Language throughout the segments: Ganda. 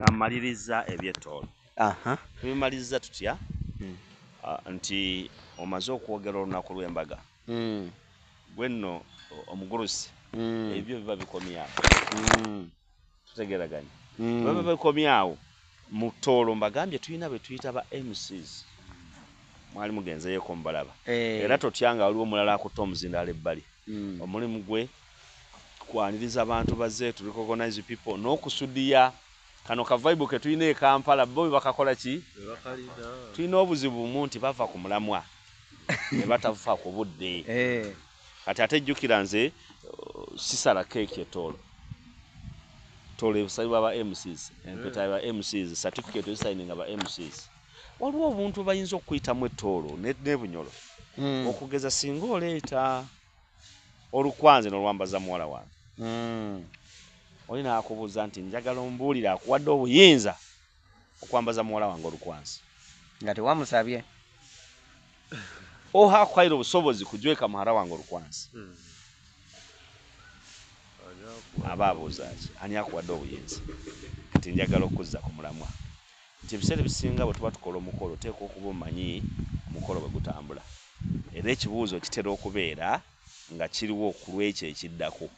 Nga mmaliriza eby'ettoolo. Tubimaliriza tutya? Ah, nti omaze okwogera olunaku lw'embaga. Gwe nno omugulusi, ebyo biba bikomye awo. Tutegeeraganye? Biba bikomye awo. Mu ttoolo mbagambye tulina be tuyita ba MCs. Mwali mugenzeeyoko mubalaba. Era totya nga waliwo omulala akutte omuzindaalo ebbali. Omulimu gwe kwaniriza bantu bazze, to recognize people n'okusudiya kano ka vibe ke tulina e Kampala, bo bwe bakakola ki? Tulina obuzibu bumu nti bava ku mulamwa ne batafa ku budde. Kati ate jjukira nze sisala keeki e Tooro. Tooro esalibwa ba MCs, empeta ba MCs, certificate ezisayininga ba MCs. Waliwo obuntu bayinza okukuyitamu e Tooro ne Bunyoro. Okugeza singa oleeta olukwanzi n'olwambaza muwala wange. Oli n'akubuuza nti njagala ombuulire akuwadde obuyinza okwambaza muwala wange olukwanzi. Nga tewamusabye. Oha akuhaire obusobozi kujweka muhara wange olukwanzi. Aba abuuza ki? Ani akuwadde obuyinza? Nti njagala okuzza ku mulamwa. Nti ebiseera ebisinga bwe tuba tukola omukolo oteekwa okuba omanyi omukolo bwe gutambula. Era ekibuuzo kitera okubeera nga kiriwo ku lw'ekyo ekiddako.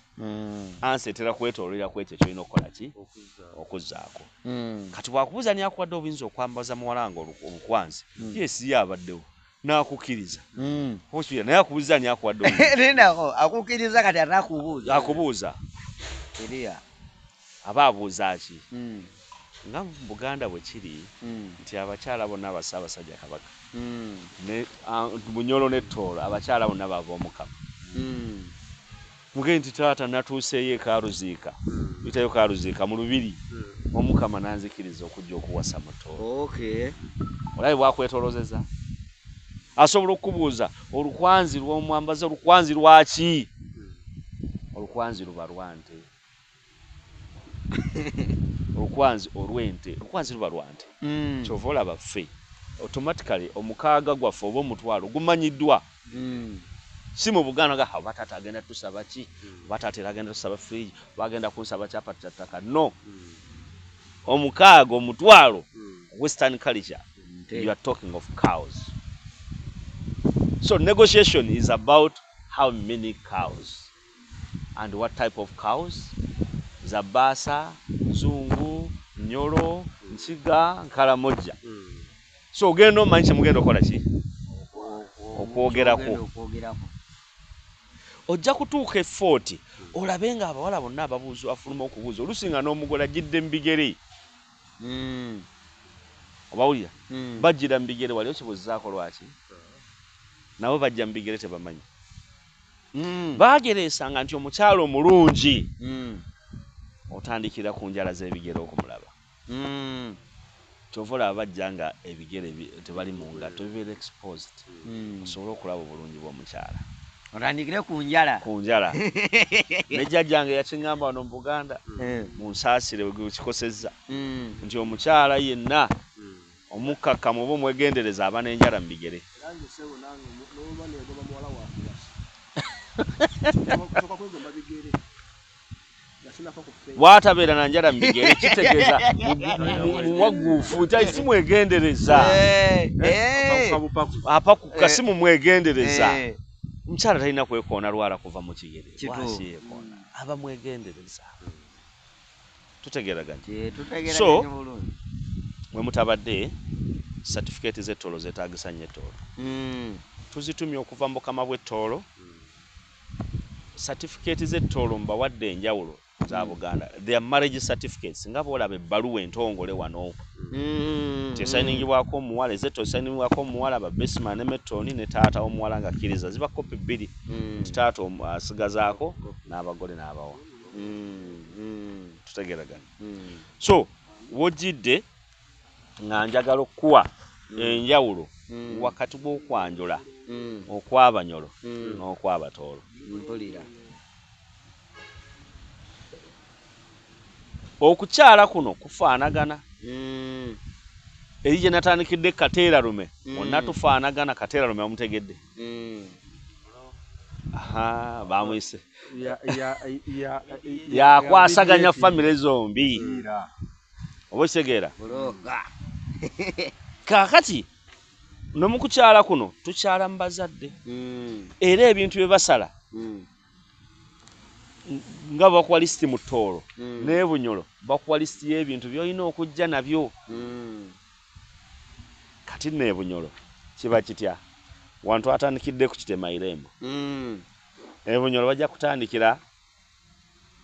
Ansa etera kwetooloolera ku ekyo ky'olina okukola ki? Okuzzaako. Kati bw'akubuuza ani akuwadde obuyinza okwambaza muwala wange olukwanzi, yes ye abaddewo n'akukkiriza. Okiwulira, naye akubuuza ani akuwadde obuyinza. Lindako, akukkiriza kati ate akubuuza. Akubuuza. Eriya. Aba abuuza ki? Nga mu Buganda bwe kiri nti abakyala bonna aba Ssaabasajja Kabaka ne Bunyoro ne Tooro abakyala bonna bava Omukama. Mugende nti taata natuuseeyo e Karuziika, yitayo Karuziika mu Lubiri, Omukama n'anzikiriza okujja okuwasa mu Tooro. Olabye bw'akwetooloozezza? Asobola okukubuuza olukwanzi lw'omwambaza olukwanzi lwaki? Olukwanzi luba lwa nte. Olukwanzi olw'ente, olukwanzi luba lwa nte. Ky'ova olaba ffe automatically omukaaga gwaffe oba omutwalo gumanyiddwa. Si mu Buganda nga oba taata agenda tusaba ki, oba taata era agenda tusaba fridge, oba agenda kunsaba kyapati kya ttaka. No. Omukaaga omutwalo, Western culture, you are talking of cows. So negotiation is about how many cows and what type of cows. Za baasa, nzungu, nyolo, nkiga, nkalamojja. So ogenda omanyi kye mugenda okukola ki? Okwogerako. Ojja kutuuka e Fort olabe nga abawala bonna ababuuza afuluma okubuuza oluusi nga n'omugole ajjidde mu bigere. Obawulira? Bajjira mu bigere, wali okibuuzaako lwaki? Nabo bajja mu bigere tebamanyi. Baagereesanga nti omukyala omulungi otandikira ku njala z'ebigere okumulaba. Ky'ova olaba bajja nga ebigere tebali mu ngatto, bibeera exposed. Osobole okulaba obulungi bw'omukyala. Otandikire ku njala. Ku njala. Ne jjajjange yakiŋŋamba wano mu Buganda, munsaasire bwe kikosezza, nti omukyala yenna omukkakkamu oba omwegendereza aba n'enjala mu bigere. Era nze ssebo nange n'oba neegomba muwala wa kuwasa. Nsooka kwegomba bigere. Bw'atabeera na njala mu bigere kitegeeza muwagguufu nti si mwegendereza. Apakuka si mumwegendereza. Omukyala talina kwekoona lwala kuva mu kigere. Lwaki yeekoona? Aba mwegendereza. Tutegeeraganye? So mwe mutabadde certificate z'ettoolo zeetaagisa nnyo ettoolo. Tuzitumye okuva mu bukama bw'ettoolo. Certificate z'ettoolo mbawadde enjawulo za Buganda. They are marriage certificates nga bw'olaba ebbaluwa entongole wano. Nti esayiningibwako omuwala, ez'ettoolo zisayiningibwako omuwala, ba Besima ne Metoni ne taata w'omuwala ng'akkiriza. Ziba kopi bbiri. Nti taata asigazaako n'abagole n'abawa. Tutegeeraganye. So w'ojjidde nga njagala okukuwa enjawulo wakati w'okwanjula okw'Abanyolo n'okw'Abatoolo. Okukyala kuno kufaanagana. Eri gye natandikidde Kateeralume, wonna tufaanagana. Kateeralume bamutegedde. Aha, bamuyise. Yakwasaganya famire zombi. Oba okitegeera? Buloka. Kaakati ne mu kukyala kuno tukyala mu bazadde. Era ebintu bye basala nga bakuwa lisiti mu Tooro n'e Bunyoro bakuwa lisiti y'ebintu by'olina okujja nabyo. Kati nno e Bunyoro kiba kitya? Wantu atandikidde ku kitema Irembo. E Bunyoro bajja kutandikira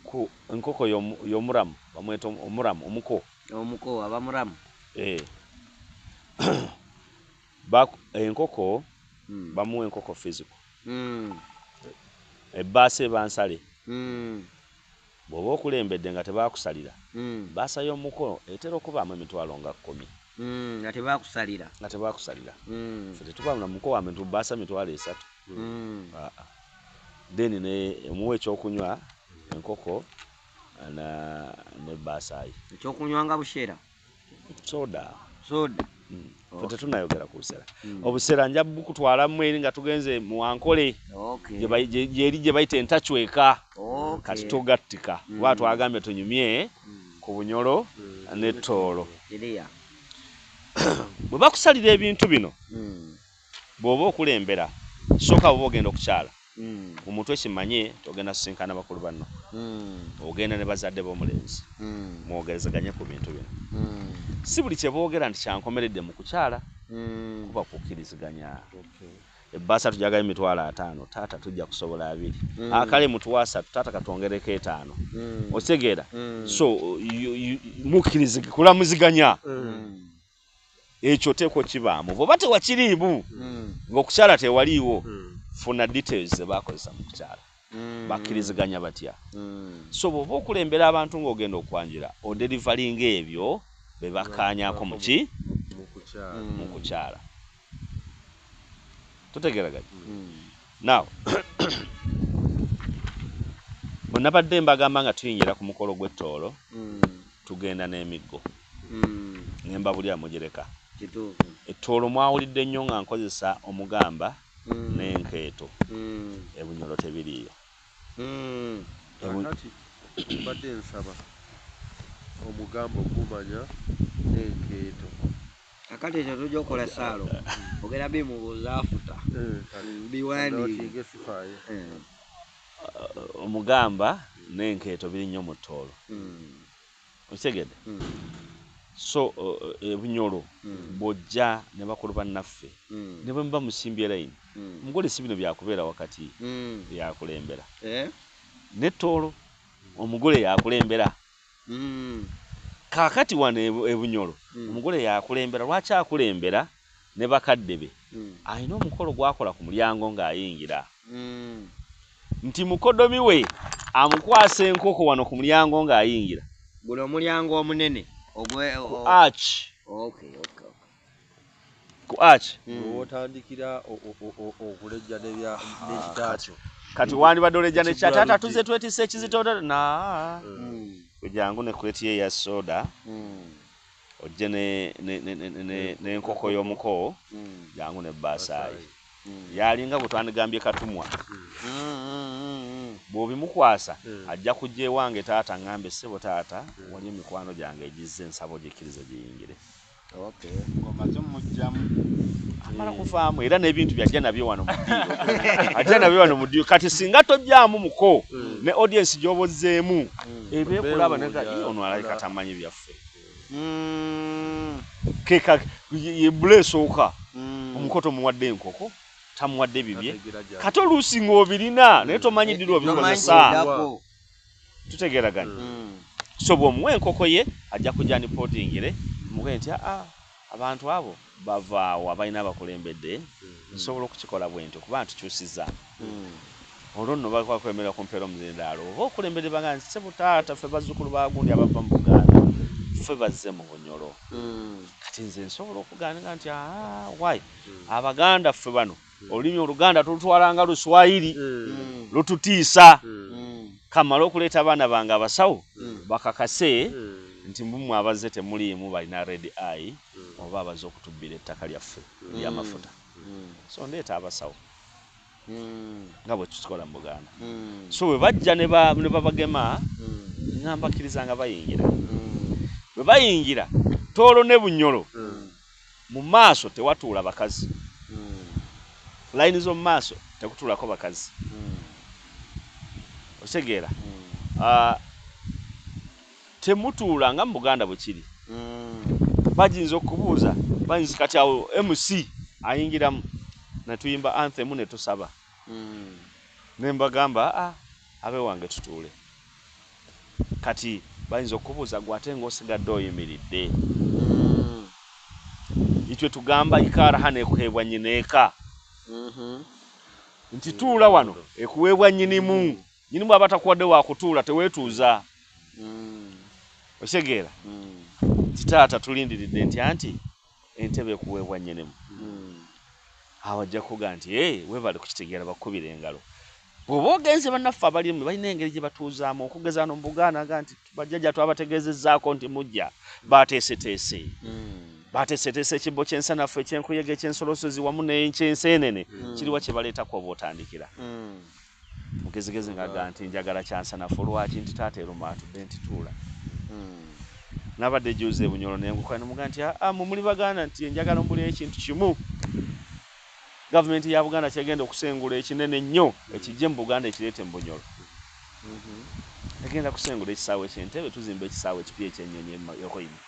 ku nkoko y'omuramu, bamweta omuramu, omuko. Omuko aba muramu. Enkoko bamuwa enkoko physical. Ebbaasa eba nsale. Bw'oba okulembedde nga tebakusalira, bbaasa y'omuko etera okubaamu emitwalo nga 10. Nga tebakusalira. Nga tebakusalira. Ffe tetuba na muko wa muntu bbaasa 30,000. Then ne omuwa ekyokunywa enkoko ne bbaasa ye. Ekyokunywa nga bushera? Soda. Soda. Ffe tetunayogera ku busera. Obusera nja bukutwalamu eri nga tugenze mu Ankole. Gyeri gye bayita entacweka. Kati togattika. Kuba twagambye tunyumye ku Bunyoro ne Tooro. Bwe bakusalira ebintu bino, bw'oba okulembera, sooka bw'oba ogenda okukyala. Omuntu ekimanye togenda kusisinkana bakulu banno. Ogenda ne bazadde b'omulenzi. Mwogerezeganye ku bintu bino. Si buli kye boogera nti kyankomeredde mu kukyala, kuba kukkiriziganya. Ebbaasa tujagayo 50,000, taata tujja kusobola 2. Akale mutuwa 3, taata katwongereko 5. Okitegeera? So mukkiriziganya, kulamuziganya. Ekyo teekwa okibaamu. Bw'oba tewakiriimu, ng'okukyala tewaliiwo, funa details ze baakozesa mu kukyala. Bakkiriziganya batya? So bw'oba okulembera abantu ng'ogenda okwanjula, odelivalinga ebyo be bakkaanyaako mu ki? Mu kukyala. Tutegeeraganye? Now, bwe nabadde mbagamba nga tuyingira ku mukolo gw'ettoolo, tugenda n'emiggo. Ne mbabulira mugireka. Ettoolo mwawulidde nnyo nga nkozesa omugamba n'enkeeto. E Bunyoro tebiriiyo. Kakati mbadde nsaba omugamba ogumanya n'enkeeto. Kakati ekyo tujja okukola ssaalo. Ogenda bimubuuza afuta. Biwandiike. Omugamba n'enkeeto biri nnyo mu ttoolo. Okitegedde? So e Bunyoro bw'ojja ne bakulu bannaffe ne bwe muba musimbye layini, omugole si bino byakubeera wakati yakulembera. N'ettoolo omugole yakulembera. Kaakati wano e Bunyoro omugole yakulembera. Lwaki akulembera ne bakadde be? Alina omukolo gw'akola ku mulyango ng'ayingira. Nti mukodomi we amukwasa enkoko wano ku mulyango ng'ayingira. Guno omulyango omunene ku arch. Ku arch. W'otandikira okulejja n'ekitaakyo. Kati wandibadde olejja n'ekita, taata tuzze twetisse ekizito na. Jangu ne kreti ye ya soda. Ojje n'enkoko y'omuko, jangu ne bbaasayi. Yalinga bwe twandigambye katumwa. Bw'obimukwasa ajja kujja ewange taata ngambe ssebo taata wali emikwano gyange egizze nsaba ogikkirize giyingire. Ng'omaze omugyamu. Amala kuvaamu era n'ebintu byajja nabyo wano mu ddiiro. Ajja nabyo wano mu ddiiro. Kati singa tojjaamu muko ne audience gy'oba ozzeemu eba ekulaba nega ono alabika tamanyi byaffe. Keka ye bula esooka. Omuko tomuwadde enkoko, tamuwadde bibye. Kati oluusi ng'obirina naye tomanyi ddi lw'obikozesa. Tutegeeraganye. So bw'omuwa enkoko ye ajja kujja nipootingire mugambe nti abantu abo bavaawo abalina abakulembedde nsobola okukikola bwe ntyo kuba ntukyusizza. Olwo nno bakulemberera ku mpeera omuzindaalo oba okulembedde bagamba nti ssebo taata ffe bazzukulu ba gundi abava mu Buganda ffe bazze mu Bunyoro. Kati nze nsobola okugaana nti why Abaganda ffe bano olulimi Oluganda tulutwala nga Luswayiri lututiisa. Kamala okuleeta abaana bange abasawo bakakase nti mmwe abazze temuliimu balina red eye oba abazze okutubbira ettaka lyaffe ery'amafuta. So ndeeta abasawo nga bwe tukikola mu Buganda. So bwe bajja ne babagema nga mbakkiriza nga bayingira. Bwe bayingira Tooro ne Bunyoro, mu maaso tewatuula bakazi. Layini z'omu maaso tekutuulako bakazi. Okitegeera? Temutuula nga mu Buganda bwe kiri. Bayinza okubuuza, bayinza kati awo MC ayingiramu ne tuyimba anthem ne tusaba. Ne mbagamba, "Ah, abewange tutuule." Kati bayinza okubuuza, gwe ate ng'osigadde oyimiridde. Itwe tugamba ikaara hano ekuheebwa nyineeka. Nti tuula wano ekuweebwa nnyinimu. Nnyinimu aba takuwadde wakutuula, teweetuuza. Okitegeera? Nti taata tulindiridde, nti anti entebe ekuweebwa nnyinimu. Awo ajja kuga nti ee, weebale kukitegeera, bakubira engalo. Bw'oba ogenze, bannaffe abalimu balina engeri gye batuuzaamu. Okugeza no mu Buganda ga nti bajjajja twabategeezezzaako nti mujja, bateeseteese, bateeseteese ekibbo ky'ensanafu, ekyenkuyega, ekyensolosozi wamu n'ekyenseenene. Kiriwa kye baleetako oba otandikira mugezigezi ng'aga nti njagala kyansanafu. Lwaki? Nti taata eruma atudde, nti tuula. Nabadde juzi e Bunyoro nenguka nemuga nti aa, mwe muli Baganda, nti njagala mbulira ekintu kimu. Gavumenti ya Buganda kyegenda okusengula ekinene ennyo ekijje mu Buganda ekireete mu Bunyoro, egenda kusengula ekisaawe ky'Entebe, tuzimba ekisaawe ekipya ekyennyonyi e Hoima.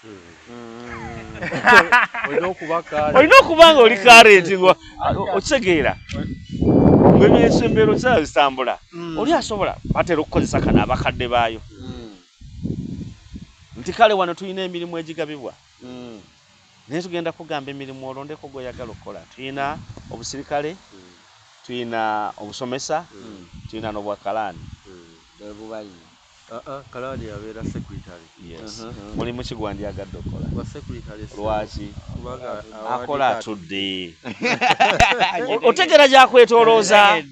Olina okuba kale. Olina okuba nga oli current, nga okitegeera ngaembeera okisaa zitambula. Oli asobola, batera okukozesa kano abakadde baayo nti kale wano tulina emirimu egigabibwa, naye tugenda kugamba emirimu olondeko gw'oyagala okukola. Tulina obusirikale, tulina obusomesa, tulina n'obwakalaani. Bwe. Ah, ah, kalaani abeera secretary. Yes. Mulimu ki gwandyagadde okukola? Wa secretary. Lwaki? Kubanga akola atudde. Otegeera gyakwetolooza,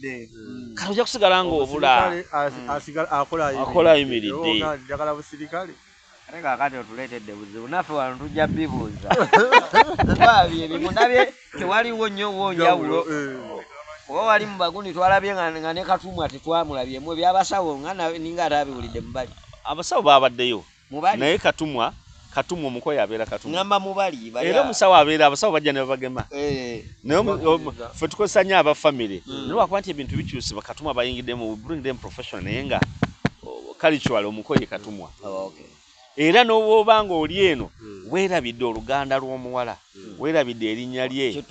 kati ojja kusigala ng'obula. Omusirikale asigala akola. Akola ayimiridde. Oba njagala busirikale. Ate kaakati otuleetedde buzibu, naffe wano tujja bibuuza kuba bye bimu nabye tewaliwo nnyo wo njawulo. Kuba wali mu bagundi twalabye nga ne Katumwa tetwamulabyemu, ebyabasawo nga ninga ate abiwulidde mubali. Abasawo babaddeyo. Mubali. Naye Katumwa omukoyi abeera Katumwa. Ngamba mubali bali. Era omusawo abeera, abasawo bajja ne babagema. Naye ffe tukozesa nnyo aba famire, naye lwakuba nti ebintu bikyusibwa, Katumwa bayingiddemu, we bring them professional, naye nga culturally omukoyi Katumwa. Oh, okay. Era n'obwoba nga oli eno weerabidde oluganda lw'omuwala, weerabidde erinnya lye,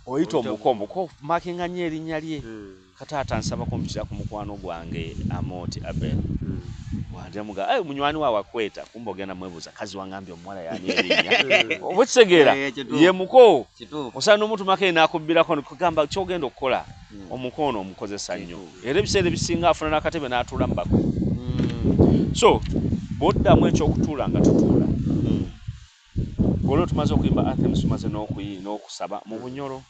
oyita omuko, omuko makinga nnyo erinnya lye. Kataata nsaba kumpitira ku mukwano gwange Amooti Abel. Wanjamuga, "Ai, munywani waawe akweta." Kumba ogenda mwebuuza, kazi wangambye omuwala yani erinnya, oba okitegeera? Eh, kituufu. Ye muko. Kituufu. Osobola n'omutumako enakubbirako kugamba kyogenda okukola. Omuko ono omukozesa nnyo, era ebiseera ebisinga afuna n'akatebe n'atuula mu bako. So bw'oddamu ekyokutuula nga tutuula, olwo tumaze okuyimba anthems, tumaze n'okusaba mu Bunyoro,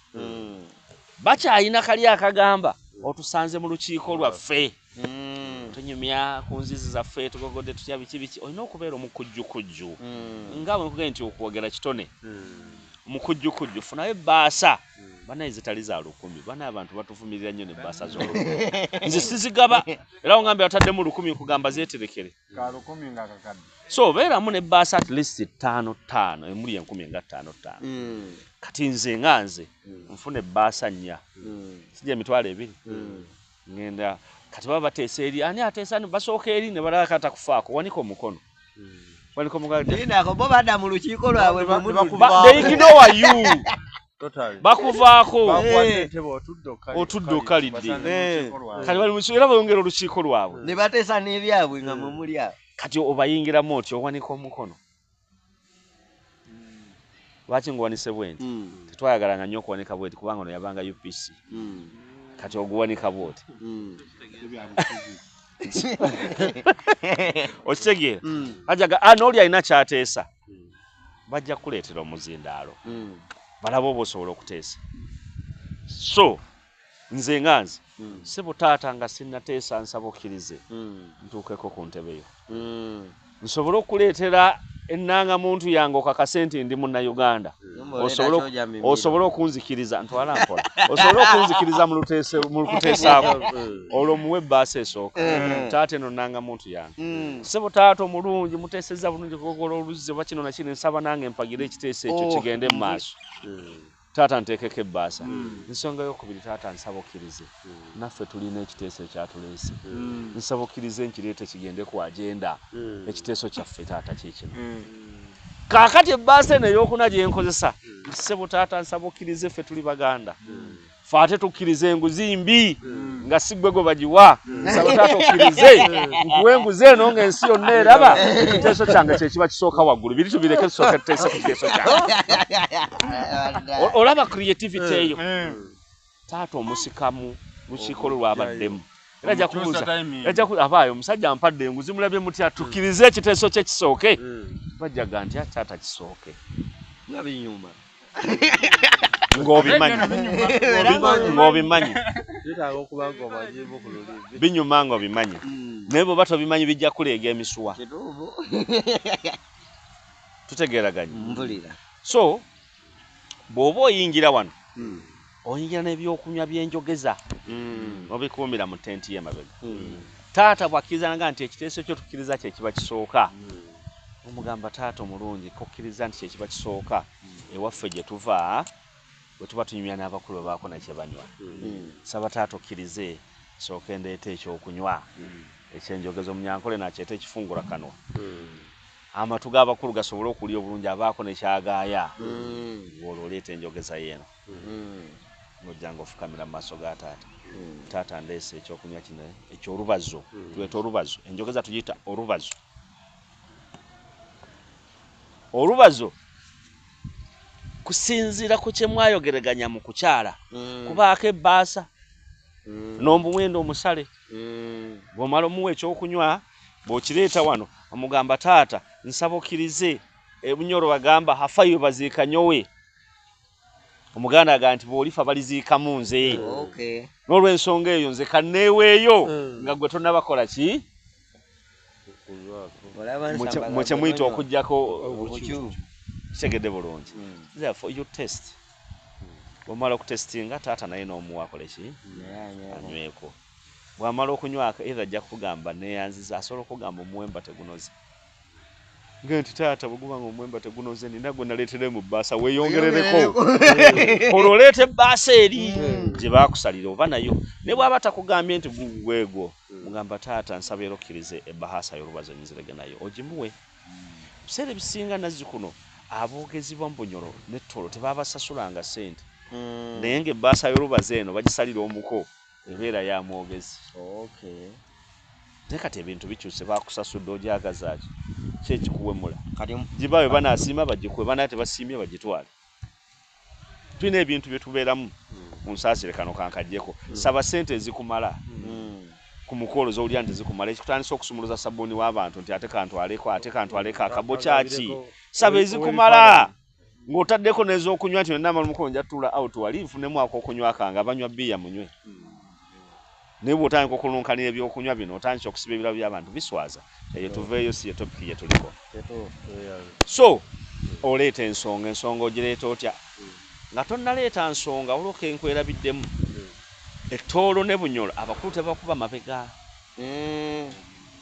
bakyayina kali akagamba otusanze mu lukiiko lwaffe, tunyumya ku nzizi zaffe, tugogodde tutya, biki biki. Olina okubeera omukujjukujju, nga bwe nkugambye nti okwogera kitone. Omukujjukujju, funayo ebbaasa banaye zitali za 1,000. Banaye abantu batuvumirira nnyo nebbaasa z'olukumi, nze sizigaba, era ongambye bataddemu 1,000, nkugamba zeeterekere. Ka 1,000 nga kakadde. So beeramu nebbaasa at least ttaano ttaano, emuli enkumi nga ttaano ttaano. Kati nze nga nze nfuna ebbaasa nnya, sijja 20,000. Ngenda kati baba bateesa eri ani ateesa, basooka eri ne balaba katakufaako, wanika omukono, wanika omukono. Lindako, bo badda mu lukiiko lwabwe. They ignore you. Totally. Bakuvaako. Bakuwadde entebe, otudde okkalidde. Otudde okalidde. Basanze mu lukiiko lwabwe. Kati bali era bayongera olukiiko lwabwe. Ne bateesa n'ebyabwe nga mwe muli awo. Kati obayingiramu otyo? Owanika omukono. Lwaki nguwanise bwe nti? Tetwayagalanga nnyo okuwanika bweti, kubanga ono yabanga UPC. Kati oguwanika bwoti, Ebyabufuzi. okitegeera? Ajaga, ah, n'oli alina kyateesa, bajja kukuleetera omuzindaalo, balabe oba osobola okuteesa. So nze nga nze, sebo taata, nga sinnateesa, nsaba okkirize ntuukeko ku ntebe yo, nsobole okuleetera ennangamuntu yange okakase nti ndi Munnayuganda. Osobole okunzikiriza ntwala mpola, osobole okunzikiriza mu lukuteesaako, olwo muwe ebbaasa esooka. Taata eno nanga muntu yange, ssebo taata omulungi muteesezza bulungi kukokola oluzzi oba kino nakino, nsaba nange mpagire ekiteeso ekyo kigende mu maaso. Taata nteekeko ebbaasa. Ensonga ey'okubiri, taata nsaba okkirize, naffe tulina ekiteeso ekyatuleese, nsaba okkirize nkireete kigende ku agenda, ekiteeso kyaffe taata kiikino. Kaakati ebbaasa eno ey'okuna gye nkozesa, ssebo taata nsaba okkirize, ffe tuli Baganda, ffe ate tukkiriza enguzi mbi nga si ggwe gwe bagiwa, nsaba taata okkirize nkuwe enguzi eno ng'ensi yonna eraba, ekiteeso kyange kye kiba kisooka waggulu, biri tubireke tusooke tuteese ku kiteeso kyange. Olaba creativity eyo. Taata omusikamu lukiiko lwe lwabaddemu, era ajja kubuuza, abaayo omusajja ampadde enguzi mulabye mutya, tukkirize ekiteeso kye kisooke. Bajjaga nti taata kisooke nga binyuma ng'obimanyi, ng'obimanyi binyuma ng'obimanyi, naye bw'oba tobimanyi bijja kuleega emisuwa. Tutegeeraganye? So bw'oba oyingira wano, oyingira n'ebyokunywa by'enjogeza, obikuumira mu tenti y'emabega. Taata bw'akkiriza nga nti ekiteeso kyo tukkiriza kye kiba kisooka, omugamba taata omulungi kokkiriza nti kye kiba kisooka, ewaffe gye tuva bwe tuba tunyumya n'abakulu babaako na kye banywa, saba taata okkirize sooke ndeeta ekyokunywa ekyenjogeza, omunyankole nakyeta ekifungula kanwa, amatu g'abakulu gasobole okulya obulungi, abaako nekyagaaya, olwo oleeta enjogeza yeeno, ng'ojja ng'ofukamira mu maaso ga taata. Taata ndeese ekyokunywa kino eky'olubazo, tuleeta olubazo, enjogeza tugiyita olubazo. Olubazo kusinziira ku kye mwayogereganya mu kukyala, kubaako ebbaasa n'omuwendo omusale. Bw'omala omuwa ekyokunywa, bw'okireeta wano omugamba taata nsaba okkirize, ebunyoro bagamba hafayo baziika nyowe, Omuganda agamba nti bw'olifa baliziikamu nze. N'olw'ensonga eyo nze kanneeweeyo nga gwe tonnabakola ki mwe muyita okuggyako kitegedde bulungi. Therefore you test. Bw'omala okutestinga taata naye n'omuwa akole ki, anyweko. Bw'amala okunywako either ajja kukugamba neeyanziza, asobola okugamba omuwemba tegunoze. Nga nti taata bwe guba nga omuwemba tegunoze nina gwe naleetere mu bbaasa weeyongerereko. Olwo oleeta ebbaasa eri gye baakusalira oba nayo. Naye bw'aba takugambye nti gwegwo, mugamba taata nsaba era okkirize ebbaasa y'olubazo nyinzirege nayo ogimuwe. Ebiseera ebisinga nazzi kuno aboogezi ba Bunyoro ne Ttolo tebabasasulanga ssente, naye ng'ebbaasa y'olubazo eno bagisalira omuko, ebeera ya mwogezi. Naye kati ebintu bikyuse, bakusasudde ogyagaza ki? Ki ekikuwemula? Gibaawe banaasiima bagikuwe, banaye tebasiimye bagitwale. Tulina ebintu bye tubeeramu, munsaasire kano kankaggyeko. Saba ssente ezikumala ku mukolo z'owulira nti zikumala, ekikutandisa okusumuluza sabbuuni w'abantu nti ate kantwaleko, ate kantwaleko akabo kyaki? Saba ezikumala ng'otaddeko n'ez'okunywa nti yonna amala omukolo nja tutuula out wali nfunemu ak'okunywa kange, abanywa bbiya munywe. Naye bw'otandika okulunkanira ebyokunywa bino, otandise okusiba ebirabo by'abantu, biswaza. Eyo tuveeyo, si ye topic gye tuliko. So oleeta ensonga, ensonga ogireeta otya? Nga tonnaleeta nsonga, waliwo ke nkwerabiddemu. Ettoolo ne Bunyoro abakulu tebakuba mabega,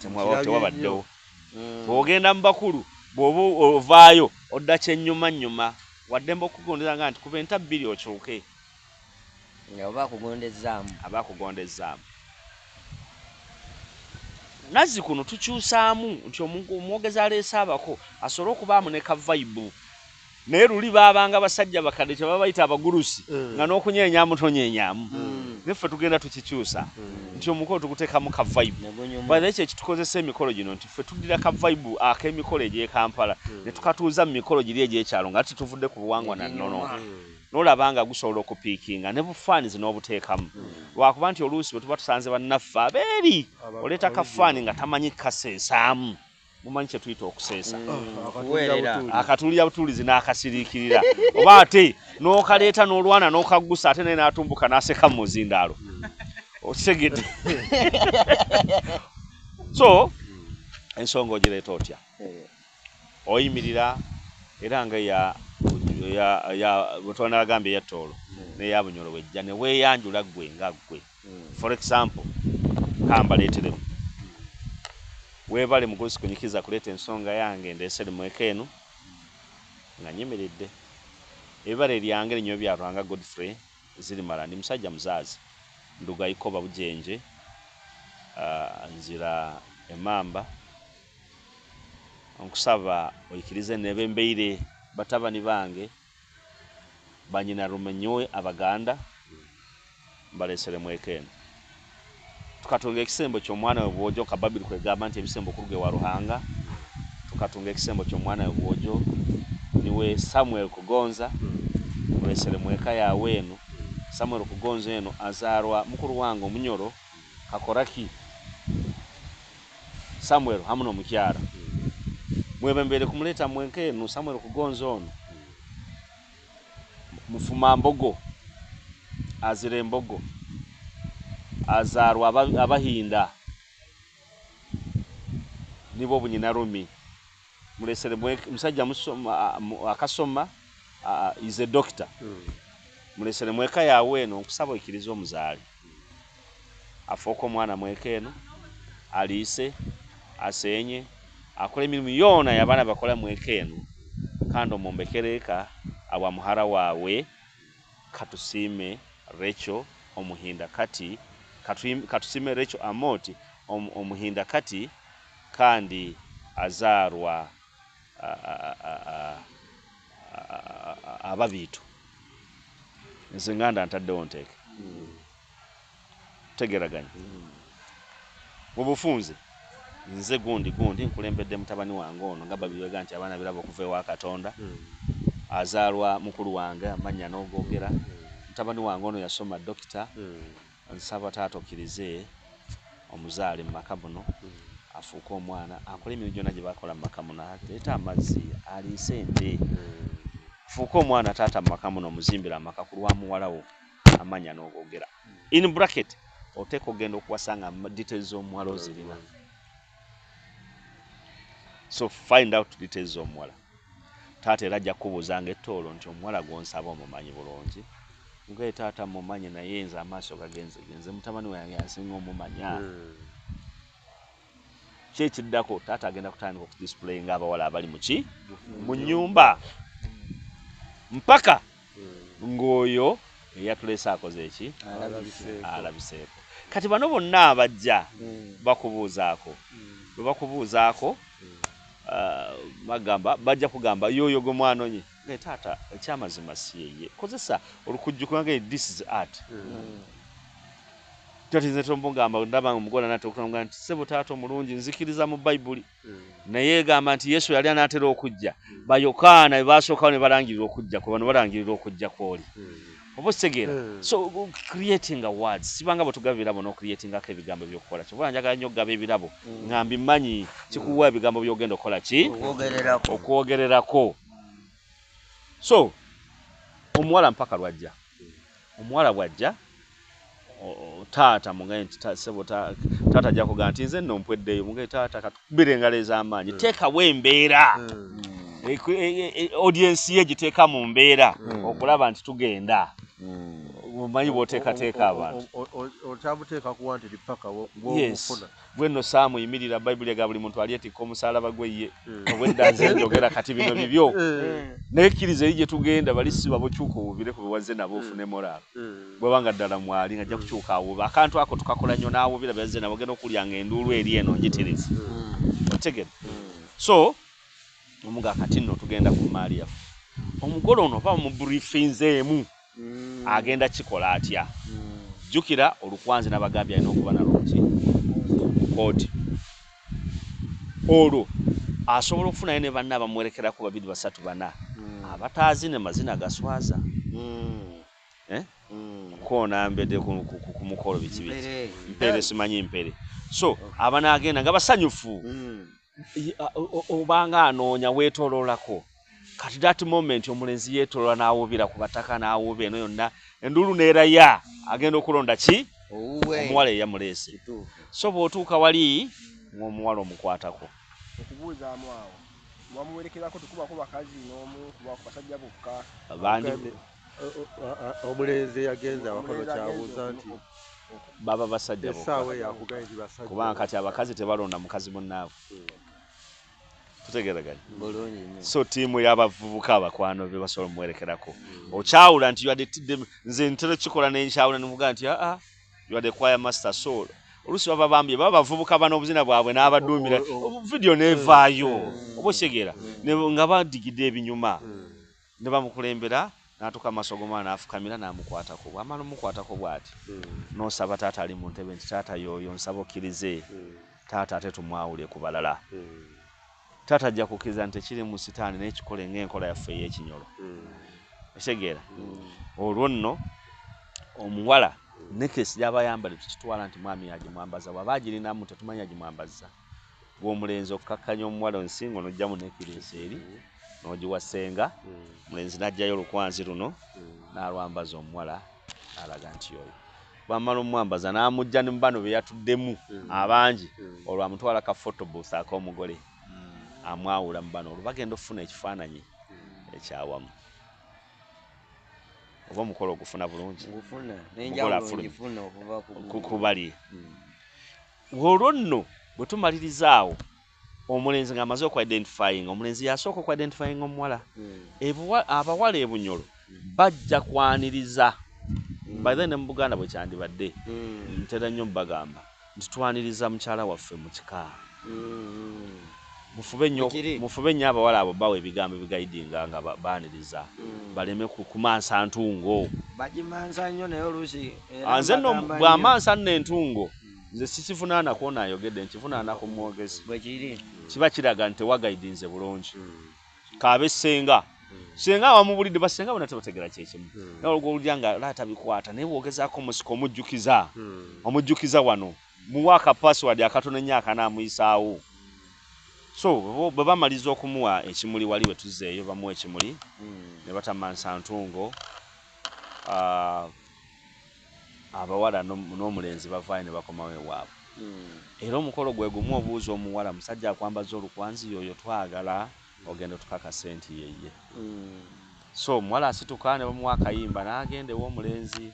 tewabaddewo. Bw'ogenda mu bakulu, bw'oba ovaayo odda kyennyumannyuma, waddembe okukugondeza nga nti kuba enta bbiri okyuke. Nga oba akugondezzaamu. Aba akugondezzaamu. Nazzi kuno tukyusaamu nti omwogezi aleese abako asobole okubaamu ne ka vibe. Naye luli baabanga basajja bakadde kye baba bayita abagulusi, nga n'okunyeenyamu tonyeenyamu. Naye ffe tugenda tukikyusa nti omukolo tuguteekamu ka vibe. By the way, kye kitukozesa emikolo gino nti ffe tuddira ka vibe ak'emikolo egy'e Kampala ne tukatuuza mu mikolo giri egy'ekyalo nga tetuvudde ku buwangwa na nnono. N'olaba nga gusobola okupiikinga ne bufaanizi n'obuteekamu. Lwakuba nti oluusi bwe tuba tusanze bannaffe abeeri, oleeta kafaani nga tamanyi kaseesaamu. Mumanyi kye tuyita okuseesa. Akatuulira butuulizi n'akasiriikirira. Oba ate n'okaleeta n'olwana n'okaggusa ate naye n'atumbuka n'aseka mu muzindaalo. Okitegedde? So ensonga ogireeta otya? Oyimirira era nga ya ya bwetwanagambye eya Tooro n'eya Bunyoro wejja ne weeyanjula ggwe nga ggwe. For example, kambaleeteremu weebale mugozi kunyikiza kuleeta ensonga yange ndeese limweka eno nga nyimiridde. Ebibala eryange linyo bya Ruhanga Godfrey Zirimala, ndi musajja muzaazi, nduga Ikoba Bujenje, nzira emamba. Nkusaba oyikirize nebembeire batabani bange banyina rumenyowe Abaganda mbalesere mweka eno. Tukatunga ekisembo ky'omwana we bwojo kababiri kwegamba nti ebisembo kuruge wa Ruhanga. Tukatunga ekisembo ky'omwana we bwojo niwe Samuel Kugonza mulesere mweka yawe eno. Samuel Kugonza eno azaarwa mukuru wange Omunyoro Kakoraki Samuel hamu n'omukyara. Mwebembere kumuleeta mweka eno Samuel Kugonza ono mufuma mbogo azira embogo azaarwa Abahinda nibo bunyinarumi. Mulesere musajja musoma akasoma is a doctor. Mulesere mweka yawe eno nkusaba oikirize omuzaali afuuke omwana mweka eno aliise asenye akole emirimu yoona y'abaana bakola mweka eno kandi omumbekere eka awa muhara waawe Katusiime Rachel Omuhinda kati Katusiime Rachel Amoti Omuhinda kati kandi azaarwa Ababiito. Nze nganda ntaddewo nteeke tegeraganya mu bufunze. Nze gundi nkulembedde mutabani wange ono nga babirega nti abaana birabo okuva ewa Katonda. Azaarwa mukulu wange amannya n'ogogera. Mutabani wange ono yasoma dokita. Nsaba taata okkirize omuzaale mu maka muno afuuke omwana akole emirimu gyonna gye bakola mu maka muno, aleete amazzi, aliise ente, fuuke omwana taata mu maka muno, omuzimbire amaka ku lwa muwala wo amannya n'ogogera. In bracket oteeka ogenda okuwasa nga details z'omuwala ozirina. So find out details z'omuwala. Taata era ajja kukubuuzanga ettoolo nti omuwala gw'onsaba omumanyi bulungi. Mugaye taata mumanyi naye nze amaaso gagenze genze mutabani wange asinga omumanya. Ki ekiddako taata agenda kutandika okudisplayinga abawala abali muki mu nnyumba mpaka ng'oyo eyatuleese akoze eki alabiseeko. Kati bano bonna abajja bakubuuzaako, bwe bakubuuzaako bagamba bajja kugamba yoyo gwe mwanonye. Naye taata ekyamazima si yeye, kozesa olukujjuko nga this is art. Tati nze tombugamba ndaba omugole anaatera nti ssebo taata omulungi nzikiriza mu Bayibuli naye egamba nti Yesu yali anaatera okujja. Bayokaana be basookawo ne balangirira okujja kwe, bano balangirira okujja kw'oli. Oba okitegeera? So creating words sibanga bwe tugaba ebirabo n'ocreatingako ebigambo by'okukola. Kyova njagala nnyo okugaba ebirabo nga mbimanyi kikuwa ebigambo by'ogenda okukola ki? Okwogererako. So omuwala mpaka lwajja. Omuwala bw'ajja taata mugaye nti ssebo taata ajja kugamba nti nze nno mpweddeyo. Mugaye taata katukubire engalo ez'amaanyi, teekawo embeera audience ye giteeka mu mbeera okulaba nti tugenda. Omanyi bw'oteekateeka abantu okyamuteeka kuwa nti paka yes gwe nno saamuyimirira. Bayibuli ega buli muntu alyetikka omusaalaba gwe ye. Obwedda nze njogera kati bino bibyo naye kkiriza eri gye tugenda bali si babukyuka owubire ku bewazze nabo ofune moral. Bwebanga ddala mwali nga ajja kukyuka awuba akantu ako tukakola nnyo n'awubira byazze nabo ogenda okulya nga enduulu eri eno njitirivu. Otegedde? So omuga kati nno tugenda ku mmaali yaffe. Omugole ono oba mubriefinzeemu agenda kikola atya? Jjukira olukwanzi n'abagambye alina okuba nalwo ki mu kooti. Olwo asobola okufunayo ne banne abamuwerekerako 2 3 4 abataazine mazina gaswaza. Kukoona mbedde ku mukolo biki biki. Mpere simanyi mpere. So abanaagenda nga basanyufu. Obanga anoonya weetooloolako. Kati that moment omulenzi yeetooloola n'awuubira ku bataka n'awuuba eno yonna enduulu n'eraya agenda okulonda ki omuwala eyamuleese. So bw'otuuka wali ng'omuwala omukwatako. Okubuuzaamu awo Wamuwerekerako tukubako bakazi n'omu kuba ku basajja bokka. Bandi Omulenzi yagenze awaka kyabuuza nti baba basajja bokka. Essaawa yakugambye nti basajja. Kubanga kati abakazi tebalonda mukazi munnaabwe. Tutegeeraganye. Bulungi nnyo. So ttiimu y'abavubuka abakwano be basobola omuwerekerako. Okyawula nti you are the nze ntera kikola n'enkyawula ne mugamba nti aa you are the choir master so oluusi baba bambye baba bavubuka bano obuzina bwabwe n'abaduumira video n'evaayo oba okitegeera nga badigidde ebinyuma ne bamukulembera n'atuuka amaaso g'omwana n'afukamira n'amukwatako bw'amala omukwatako bw'ati n'osaba taata ali mu ntebe nti taata y'oyo nsaba okkirize taata ate tumwawule ku balala. Taata ajja kukkiriza nti tekiri mu sitaani naye kikole ng'enkola yaffe ey'ekinyolo. Okitegeera? Olwo nno omuwala necklace gy'aba ayambadde tukitwala nti mwami yagimwambaza bw'aba agirinamu tetumanyi agimwambaza. Gw'omulenzi okukkakkanya omuwala ensingo n'oggyamu necklace eri n'ogiwa ssenga omulenzi n'aggyayo olukwanzi luno n'alwambaza omuwala n'alaga nti y'oyo. Bw'amala omwambaza n'amuggya ne mu bano be yatuddemu abangi olwo amutwala ka photo booth ak'omugole amwawula mu bano olwo bagenda okufuna ekifaananyi ekyawamu. Oba omukolo ogufuna bulungi? Ngufuna Omukolo n'enjawulo afulumye. ngifuna okuva ku Ku bali. Olwo nno bwe tumaliriza awo omulenzi ng'amaze oku-identifying omulenzi yasooka oku-identifying omuwala. Abawala e Bunyoro bajja kwaniriza. By then ne mu Buganda bwe kyandibadde ntera nnyo mbagamba nti twaniriza mukyala waffe mu kika. Mufube nnyo Bwe kiri. mufube nnyo abawala abo bawa ebigambo ebigayidinga nga baaniriza baleme kumansa ntungo. Bagimansa nnyo naye oluusi era Nze nno mbagamba nnyo. bw'amansa nno entungo nze sikivunaana kwona ayogedde nkivunaana ku mwogezi. Bwe kiri. Kiba kiraga nti tewagayidinze bulungi. Kaabe ssenga. Ssenga wamubulidde bassenga bonna tebategeera kye kimu. Naye olwo nga era tabikwata naye bw'ogezaako omusika omujjukiza. Omujjukiza wano muwa aka password akatono ennyo akanaamuyisaawo. So bwe bamaliza okumuwa ekimuli wali we tuzzeeyo bamuwa ekimuli ne batamansa ntungo abawala n'omulenzi bavaayo ne bakomawo ewaabwe. Era omukolo gwe gumu obuuza omuwala musajja akwambaza olukwanzi y'oyo twagala ogenda otukakase nti yeye. So omuwala asituka ne bamuwa akayimba n'agenda ew'omulenzi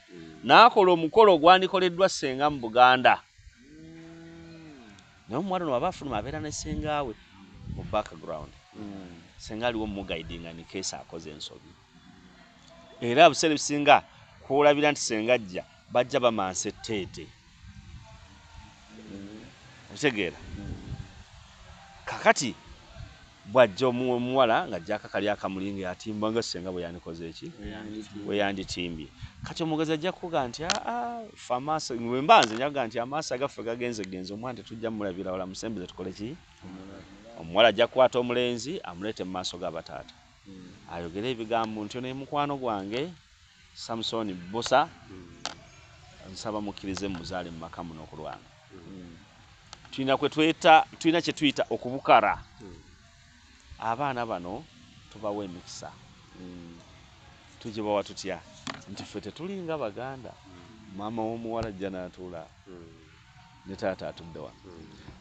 n'akola omukolo ogwandikoleddwa ssenga mu Buganda. Naye omuwala ono aba afuluma abeera ne ssenga we mu background. Ssenga aliwo mumuguidinga in case akoze ensobi. Era ebiseera ebisinga kw'olabira nti ssenga ajja bajja bamansa etteete. Okitegeera? Kakati bw'ajja omuwala ng'ajja akakali akamuli ng'atimba nga ssenga bwe yandikoze eki? Bwe yanditimbye. Kati omugezi ajja kukuga nti aa ffe amaaso bwe mba nze nja kugaa nti amaaso agaffe gagenze genze omwana tetujja mmulabira wala musembeze tukole ki? Omuwala ajja kukwata omulenzi amuleete mu maaso g'abataata. Ayogere ebigambo nti ono ye mukwano gwange Samson Bbosa nsaba mukkirize mmuzaale mu maka muno okulwana. Tulina kwe tweta tulina kye tuyita okubukara. Abaana bano tubawa emikisa. Tugibawa tutya? Nti ffe tetulinga Baganda. Maama w'omuwala ajja n'atuula ne taata atudde wano.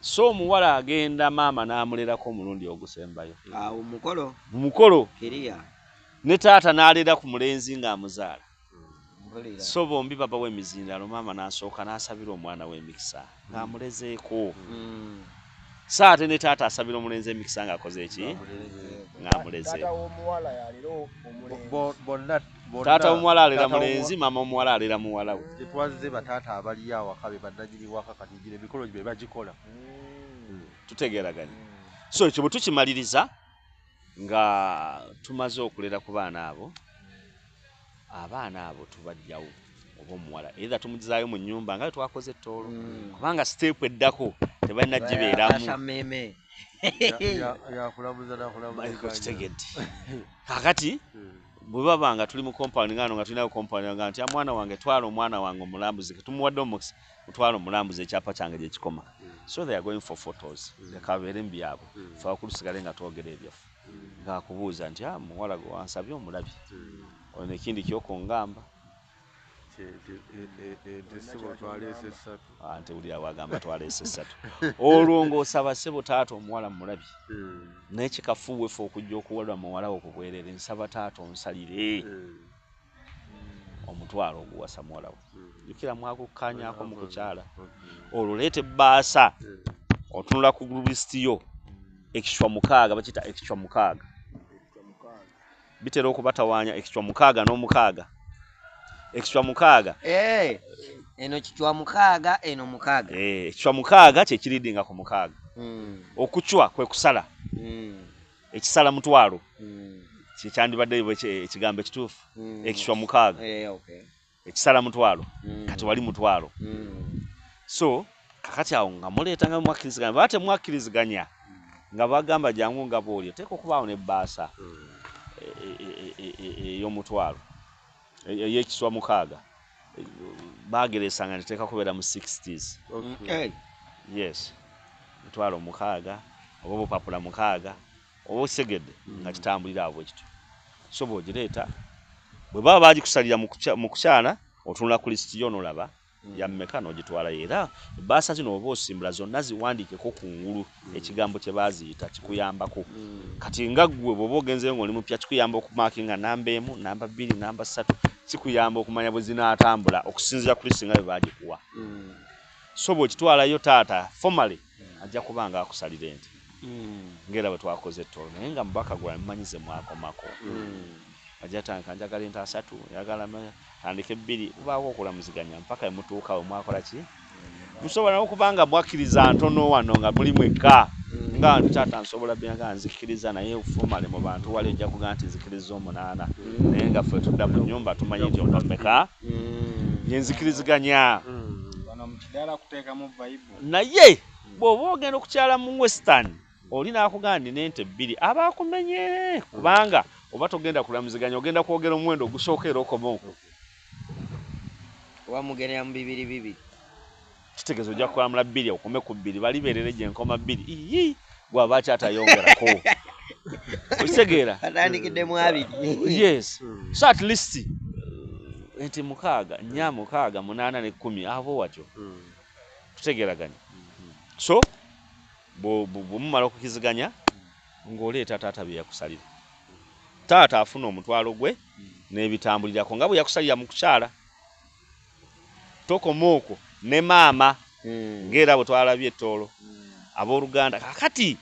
So omuwala agenda maama n'amulerako omulundi ogusembayo. Awo mukolo. Mu mukolo. Kiriya. Ne taata n'alera ku mulenzi ng'amuzaala. Mpulira. So bombi babawa emizindaalo maama n'asooka n'asabira omwana we emikisa ng'amulezeeko. So ate ne taata asabira omulenzi emikisa ng'akoze eki? Ng'amulezeeko. Taata w'omuwala y'alera omulenzi. Bonna Taata w'omuwala alera mulenzi, maama w'omuwala alera muwala we. Tetwazze bataata abali awaka be bannannyini waka kati gino emikolo be bagikola. Tutegeeraganye. So ekyo bwe tukimaliriza nga tumaze okulera ku baana abo, abaana abo tubajjawo oba omuwala either tumugizaayo mu nnyumba nga bwe twakoze ettoolo kubanga siteepu eddako tebalina gibeeramu. Asammeeme. Yakulamuza nakulamuza. Kitegedde. Kaakati bwe baba nga tuli mu compound ngano nga tulinayo compound nga nti omwana wange twala omwana wange omulambuzi tumuwadde omukisa mutwala omulambuzi ekyapa kyange gye kikoma. So they are going for photos. Leka babeere mu byabwe. Ffe abakulu tusigale nga twogera ebyaffe. Ng'akubuuza nti muwala gwe wansabye omulabye. Ono ekindi ky'okungamba. Ante wulira wagamba twaleese ssatu. Olwo ng'osaba ssebo taata omuwala mulabye, naye kikafuuwefu okujja okuwalwa muwala wo ku bwerere, nsaba taata onsalire omutwalo oguwasa muwala wo. Jjukira mwakukkaanyaako mu kukyala. Olwo leeta ebbaasa, otunula ku lisiti yo, ekicwa 6, bakiyita ekicwa 6. Bitera okubatawaanya ekicwa 6 n'omukaaga. Ekicwa 6. Eno kicwa 6, eno 6. Ekicwa 6 kye kiridinga ku 6. Okucwa kwe kusala. Ekisala mutwalo. Kye kyandibadde ekigambo ekituufu. Ekicwa 6. Ekisala mutwalo. Kati wali mutwalo. So kakati awo nga muleeta nga mwakkiriziganya, baba temwakkiriziganya nga bagamba jangu nga bw'oli, oteeka okubaawo n'ebbaasa ey'omutwalo, ey'ekiswa 6. Baagereesanga nti teeka kubeera mu 60s. Yes, mutwalo 6 oba obupapula 6 oba osegedde nga kitambulira awo bwe kityo. So bw'ogireeta, bwe baba baagikusalira mu kukyala, otunula ku lisiti yo n'olaba ya mmeka n'ogitwalayo. Era ebbaasa zino oba osimbula zonna ziwandiikeko kungulu ekigambo kye baaziyita, kikuyambako. Kati nga ggwe bw'oba ogenzeyo ng'oli mupya, kikuyamba okumaakinga namba 1, namba 2, namba 3, kikuyamba okumanya bwe zinaatambula okusinziira ku lisiti nga bwe baagikuwa. So bw'okitwalayo taata formally ajja kuba nga akusalira ente ng'era bwe twakoze ettolo, naye nga mubaka gwa mumanyi ze mwakomako. Ajja tandika njagala ente 3, njagala tandika 2, kubaako okulamuziganya mpaka emutuuka we mwakola ki? Musobola n'okuba nga mwakkiriza ntono wano nga muli mwekka, nga nti taata nsobola bya nga nzikiriza, naye formally mu bantu wali ojja kugamba nti nzikiriza 8, naye nga ffe tudda mu nnyumba tumanyi nti ompa mmeka, nyenzikiriziganya. Wano mu kidaala kuteekamu vibe. Naye bw'oba ogenda okukyala mu Western, oli n'akugamba nti n'ente 2 aba akumenye, kubanga oba togenda kulamuziganya, ogenda kwogera omuwendo ogusooka era okoma okwo. Oba mugendera mu 2 2. Kitegeeza ojja kulamula 2 okome ku 2, balibeerere gye nkoma 2. Iyii, gw'aba akyatayongerako. Okitegeera? Atandikidde mu 2. Yes. So at least ente 6, 4, 6, 8 ne 10 abo watyo. Tutegeeraganye. So bwe mumala okukiziganya ng'oleeta taata bye yakusalira. Taata afuna omutwalo gwe n'ebitambulirako nga bwe yakusalira mu kukyala. Tokoma okwo ne maama ng'era bwe twalabye ettoolo abooluganda. Kaakati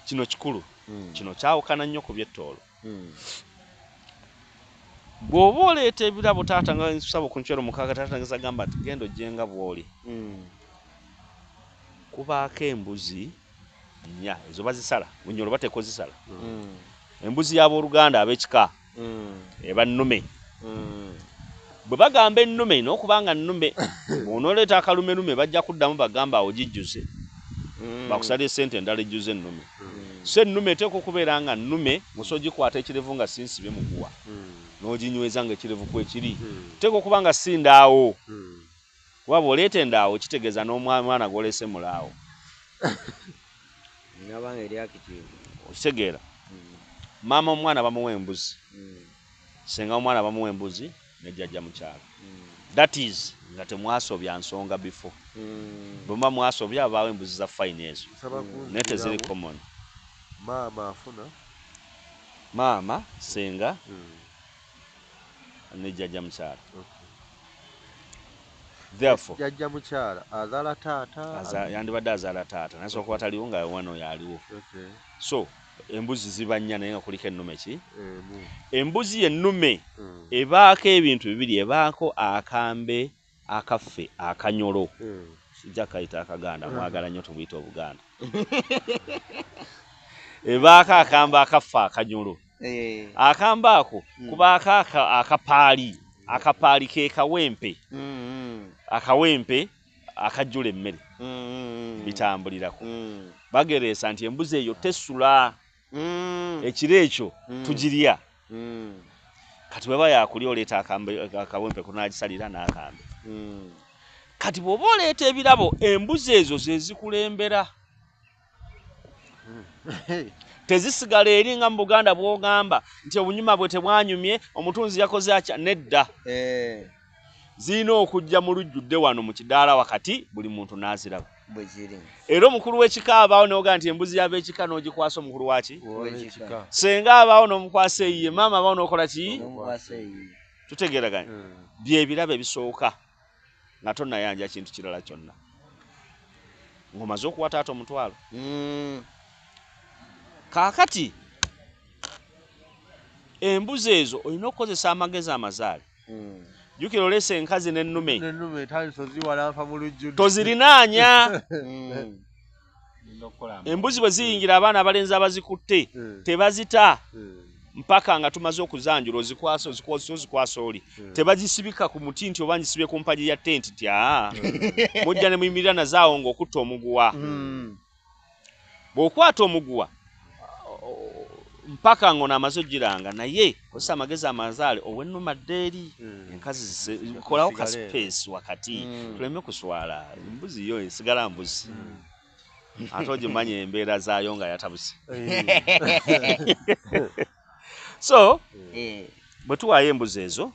kino kikulu, kino kyawukana nnyo ku by'ettoolo. Bw'oba oleeta ebirabo taata nga nsaba okunywera 6, taata ngeza gamba nti genda ojje nga bw'oli. Kubaako embuzi 4 ezo bazisala, bunyolo bateeka ozisala. Embuzi y'abooluganda ab'ekika eba nnume. Bwe bagamba ennume n'okubanga nnume, bw'onooleeta akalumelume bajja kuddamu bagamba awo gijjuze. Bakusalira essente endala ejjuze ennume. So ennume eteekwa okubeera nga nnume, osobola ogikwata ekirevu nga si nsibe muguwa, n'oginyweza ng'ekirevu kwekiri. Eteekwa okuba nga si ndaawo. Kuba bw'oleeta endaawo kitegeeza n'omwana gw'oleese mulaawo. Nabanga eri active. Okitegeera? Maama omwana bamuwa embuzi, senga omwana bamuwa embuzi ne jjajja mukyala. That is nga temwasobya nsonga before. Bwe muba mwasobya abaawo embuzi za fine ezo, naye teziri common. Maama afuna maama, senga ne jjajja mukyala. Therefore jjajja mukyala azaala taata? Yandibadde azaala taata, naye sobola kuba taliwo nga wano yaliwo. So embuzi ziba 4 naye nga kuliko ennume ki? Embuzi yennume ebaako ebintu bibiri, ebaako akambe akaffe akanyolo. Sijja kayita akaganda, mwagala nnyo tubuyite obuganda. Ebaako akambe akaffe akanyolo. Akambe ako kubaako akapaali, akapaali ke kawempe, akawempe akajjula emmere bitambulirako. Bagereesa nti embuzi eyo tesula ekiro ekyo, tugirya. Kati bweba yakulya oleeta akawempe kunagisalira n'akambe. Kati bw'oba oleeta ebirabo, embuzi ezo ze zikulembera, tezisigala eri nga mu Buganda bw'ogamba nti obunyuma bwe tebwanyumye, omutunzi yakoze atya. Nedda. Zirina okujja mu lujjudde wano mu kidaala wakati buli muntu n'aziraba. Bwe kiri. Era omukulu w'ekika abaawo n'ogaa nti embuzi y'ab'ekika n'ogikwasa omukulu waki? W'ekika. Ssenga abaawo n'omukwasa eyiye, maama abaawo n'okola ki? N'omukwasa eyiye. Tutegeeraganye. Bye birabo ebisooka nga tonnayanja kintu kirala kyonna. Ng'omaze okuwa taata omutwalo. Kaakati embuzi ezo olina okukozesa amagezi amazaale. Jjukira oleese enkazi n'ennume. N'ennume etandise oziwalampa mu lujjudde. Tozirinaanya. Embuzi bwe ziyingira abaana abalenzi abazikutte tebazita mpaka nga tumaze okuzanjula ozikwasa ozikwasa ozikwasa oli. Tebagisibika ku muti nti oba ngisibye ku mpagi ya tenti ti aa. Mujja ne muyimirira nazaawo ng'okutta omuguwa. Bw'okwata omuguwa mpaka ng'ono amaze ogiranga naye kozesa amagezi amazaale ow'ennuma dde eri enkazi kolawo ka space wakati tuleme kuswala. Embuzi yo esigala mbuzi. Ate ogimanya embeera zaayo nga yatabuse. So bwe tuwaayo embuzi ezo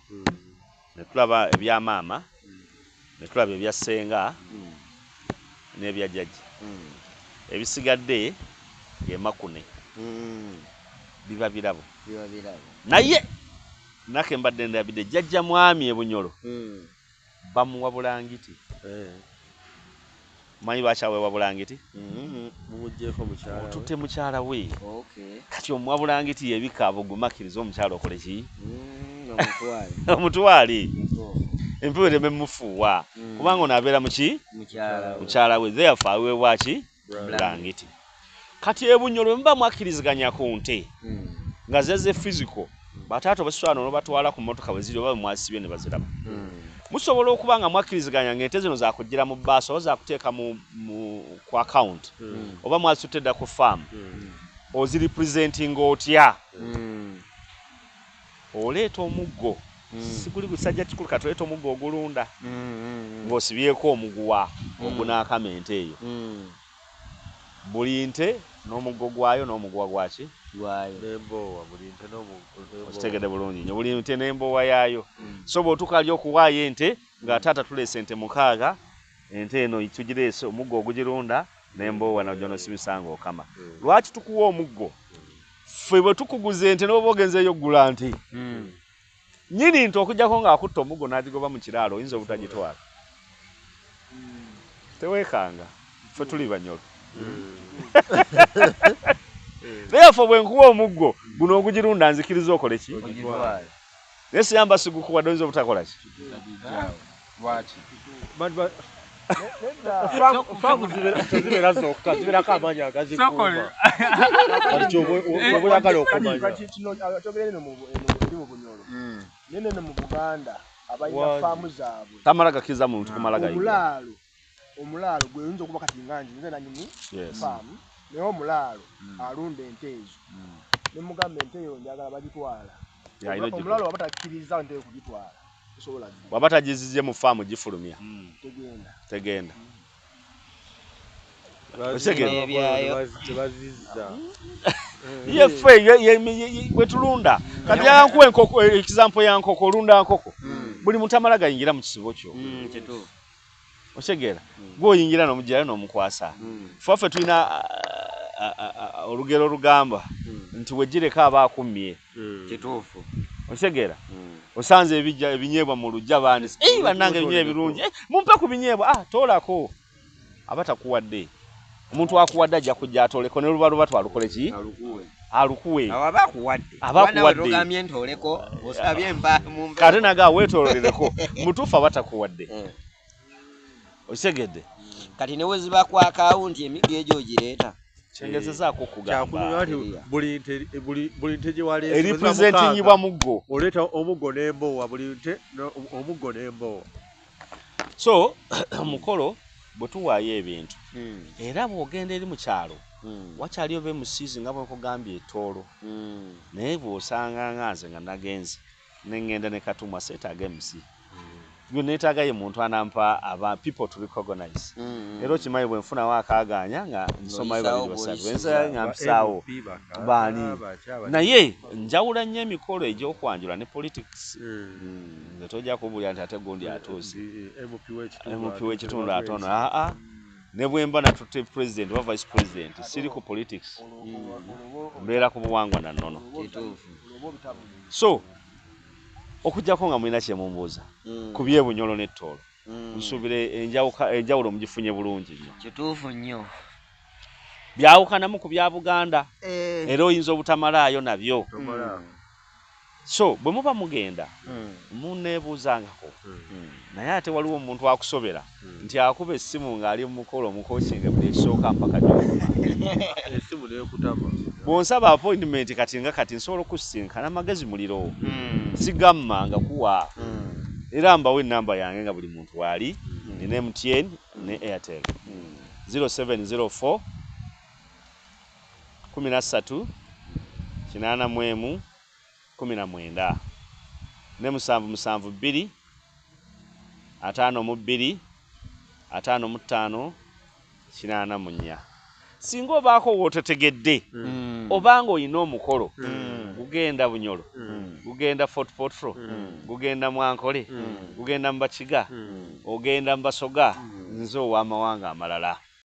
ne tulaba ebya maama ne tulaba ebya ssenga n'ebya jjajja. Ebisigadde ge makune. Biba birabo. Naye nake mbadde ndabidde jjajja mwami e Bunyoro bamuwa bulangiti. Manyi lwaki aweebwa bulangiti? Mumuggyeko mukyala we. Otutte mukyala we. Kati omuwa bulangiti yebikka abugumakkiriza omukyala okole ki? Omutwale. Empewo ereme mufuuwa. Kubanga ono abeera muki? Mukyala we. Therefore aweebwa ki? Bulangiti. Kati e Bunyoro bwe muba mwakkiriziganya ku nte nga zeze physical, bataata obasitwala n'obatwala ku mmotoka bwe ziri oba bwe mwasibye ne baziraba. Musobola okuba nga mwakkiriziganya ng'ente zino zakugira mu bbaasi oba zakuteeka ku account oba mwazitutte dda ku farm. Ozirepresentinga otya? Oleeta omuggo. Siguli gusajja kikulu kati oleeta omuggo ogulunda ng'osibyeko omuguwa ogunaakama ente eyo. Buli nte n'omuggo gwayo n'omuguwa gwaki? Gwayo. N'emboowa, buli nte n'omuggo. Okitegedde bulungi nnyo, buli nte n'emboowa yaayo. So bw'otuuka ali okuwaayo ente nga taata tuleese ente 6, ente eno tugireese omuggo ogugirunda n'emboowa nayo n'osibisa ng'okama. Lwaki tukuwa omuggo? Ffe bwe tukuguza ente n'oba ogenzeeyo oggula nte. Nnyini nte okuggyako ng'akutta omuggo n'agigoba mu kiraalo oyinza obutagitwala. Teweekanga, ffe tuli Banyoro. Therefore bwe nkuwa omuggo guno ogugirunda nzikiriza okole ki? Naye siyamba sigukuwadde oyinza obutakola ki? Lwaki? Faamu tezibeera zokka, zibeerako amaanyi agazikuuma. Kati ky'oba oyagala okumanya. Kino kyogera eno eri mu Bunyoro. Naye neno mu Buganda abalina faamu zaabwe. Tamala gakkiriza muntu kumala gayingira. Omulaalo gwe oyinza okuba kati nga nze nannyini faamu, naye omulaalo alunda ente ezo. Ne mugamba ente eyo njagala bagitwala. Omulaalo waba takkiriza nte eyo kugitwala, tosobola gigula. Waba tagizizye mu faamu gifulumya. Tegenda. Tegenda. Tebazizza. Ye ffe bwe tulunda. Kati yankuwa enkoko, example ya nkoko, olunda nkoko. Buli muntu amala gayingira mu kisibo kyo. Kituufu. Otegeera? Gw'oyingira n'omuggyirayo n'omukwasa. Ffe ffe tulina olugero olugamba nti wegireka aba akummye. Kituufu. Otegeera? Osanze ebinyeebwa mu luggya baanise. Bannange ebinyeebwa ebirungi. Mumpe ku binyeebwa. Toolako. Aba takuwadde. Omuntu akuwadde ajja kujja atooleko ne luba luba twalukole ki? Alukuwe. Aba akuwadde. Aba akuwadde. Ogambye nti oleko, osabye mpa mumpe. Kate naga weetoololereko. Mutuufu aba takuwadde. Okitegedde? Kati ne we ziba ku akawunti emiggo egyo ogireeta. Kyengezezaako okugamba. Buli nte gye waleese eripresentingibwa muggo. Oleeta omuggo n'emboowa, buli nte omuggo n'emboowa. So omukolo bwe tuwaayo ebintu era bw'ogenda eri mu kyalo wakyaliyo be mu season nga bwe nkugambye ettoolo. Naye bw'osanga nga nze nga nagenze ne ŋŋenda ne Katumwa seetaaga MC. Gwe neetaaga ye muntu anampa aba people to recognize. Era okimanyi bwe nfunawo akaagaanya nga nsomayo Ng'oyisaawo babiri basatu, bw'oyisiza. ensa nga mpisaawo MP baka, baani? bakyaba- Naye njawula nnyo emikolo egy'okwanjula ne politics. Nze tojja kubuulira nti ate gundi atuuse. MP w'ekitundu MP w'ekitundu atuuse. atono. Aa, ne bwe mba natutte president oba vice president, siri ku politics, mbeera ku buwangwa na nnono. Kituufu. So okuggyako nga mulina kyemumbuuza ku byebunyolo n'ettoolo, nsuubira enjawulo mugifunye bulungi nnyo. Kituufu nnyo. Byawukanamu ku bya Buganda, era oyinza obutamalaayo nabyo. Tomala. So bwe muba mugenda, muneebuuzangako. Naye ate waliwo omuntu akusobera nti akuba essimu ng'ali mu mukolo, omukokinga buli ekisooka mpaka gy'okoma. Essimu nekutama. Bw'onsaba appointment kati nga kati nsobola okusisinkana, amagezi muliro sigamma nga kuwa, era mbawo enamba yange nga buli muntu waali. Nina MTN ne Airtel, 0704 13 81 19 ne 772 52 55 84. Singa obaako woototegedde, obanga olina omukolo gugenda Bunyolo, gugenda Fort Portal, gugenda Mwankole, gugenda mu Bakiga, ogenda mu Basoga, nze ow'amawanga amalala.